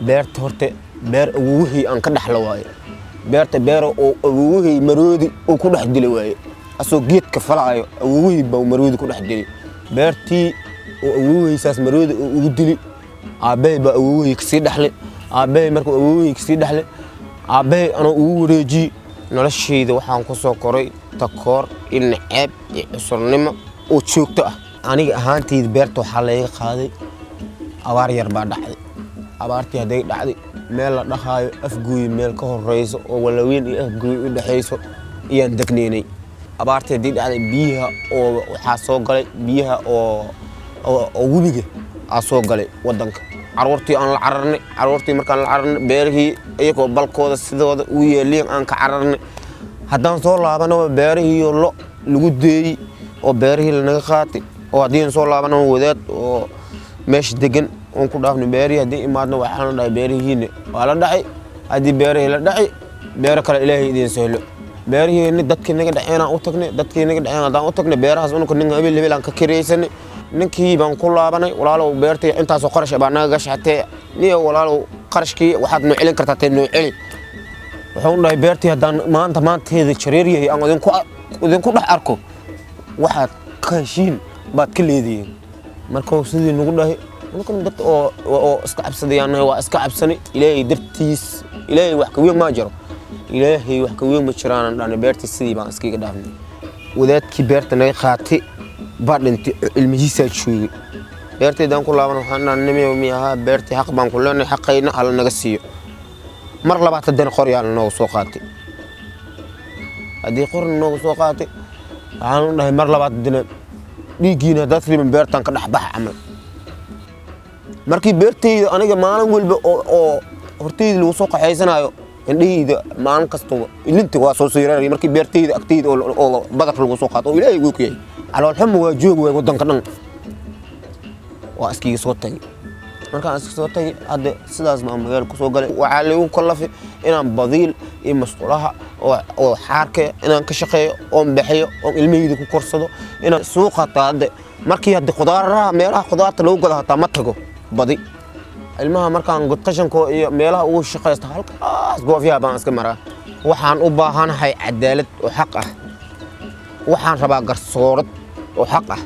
Beerta horte beer awowihii aan ka dhexla waaye. Beerta beer oo awowihii maroodi uu ku dhex dilay waaye, asoo geedka falaayo awowihii baa maroodi ku dhex dilay. Beertii oo awowihii saas maroodi uu ugu dili, aabbahay baa awowihii kasii dhexlay. Aabbahay markuu awowihii kasii dhexlay, aabbahay anoo ugu wareejiyey. Noloshayda waxaan ku soo koray takoor iyo naceeb iyo cusurnimo oo joogto ah. Aniga ahaantayda beerta waxaa layga qaaday, abaar yar baa dhacday. Abaartii hadday dhacday, meel la dhaqaayo Afgooye meel ka horeyso oo Walaweyn iyo Afgooye u dhexayso ayaan degneynay. Abaartii haddii dhacday, biyaha oo waxaa soo galay, biyaha oo webiga aa soo galay wadanka. Caruurtii aan la cararnay. Caruurtii markaan la cararnay, beerihii iyagoo balkooda sidooda u yeeliin aan ka cararnay. Haddaan soo laabanaba, beerihii oo lo lagu deeyey oo beerihii lanaga qaatay, oo haddii aan soo laabanaba wadaad oo meesha degan oon ku dhaafnay beerihii. Haddii imaadno, waxaan la dhahay beerihiina waa la dhacay. Haddii beerihii la dhacay, beero kale Ilaahay idiin sahlo. Beerihiina dadkii naga dhaceen aan u tagnay. Dadkii naga dhaceen haddaan u tagnay, beerahaas ununka nin hebel hebel aan ka kiraysanay. Ninkii baan ku laabanay: "Walaalow, beertii intaasoo qarash baa naga gashatee, niyo walaalow, qarashkii waxaad noo celin kartaa tee noo celi." Wuxuu dhahay: "Beertii haddaan maanta maanteeda jareer yahay aan idinku dhex arko, waxaad ka heshiin baad ka leedihiin." Markuu sidii nagu dhahay, nimankan dad oo iska cabsadayaan nahay, waa iska cabsanay. Ilaahay dartiis, Ilaahay wax ka weyn ma jiro, Ilaahay wax ka weyn ma jiraan dhahnay. Beertii sidii baan iskaga dhaafnay. Wadaadkii beerta naga qaatay baa dhintay, ilmihiisaa joogay. Beertaydaan ku laaban, waxaan dhahnay: "Nimiyow, mi ahaa beertii xaq baan ku leenahay, xaqayna hala naga siiyo." Mar labaad haddana qoryaa nooga soo qaatay. Haddii qorna nooga soo qaatay, waxaan u dhahay mar labaad haddana: "Dhiiggiina haddaad riban, beertaan ka dhex baxa." Camal markii beertayda aniga maalin walba oo hortayda lagu soo qaxaysanayo, indhahayda maalin kastaba ilinta waa soo siiraraya markii beertayda agtayda oo badar lagu soo qaato oo Ilaahay uu ku yahay. Caloolxuma waa joog waay. Waddanka dhan waa iskiga soo tagay. Markaan iska soo tagay, hadda sidaas baan magaala kusoo galay. Waxaa lagu kallafay inaan badiil iyo masqulaha oo xaarka inaan ka shaqeeyo oon bixiyo oon ilmahayda ku korsado, inaan suuqa hataa hadda markii hadda khudaaraha meelaha khudaarta lagu gado hataa ma tago badi. Ilmaha markaan godqashanko iyo meelaha ugu shaqaysta, halkaas goofyaha baan iska maraa. Waxaan u baahanahay cadaalad oo xaq ah. Waxaan rabaa garsoorad oo xaq ah.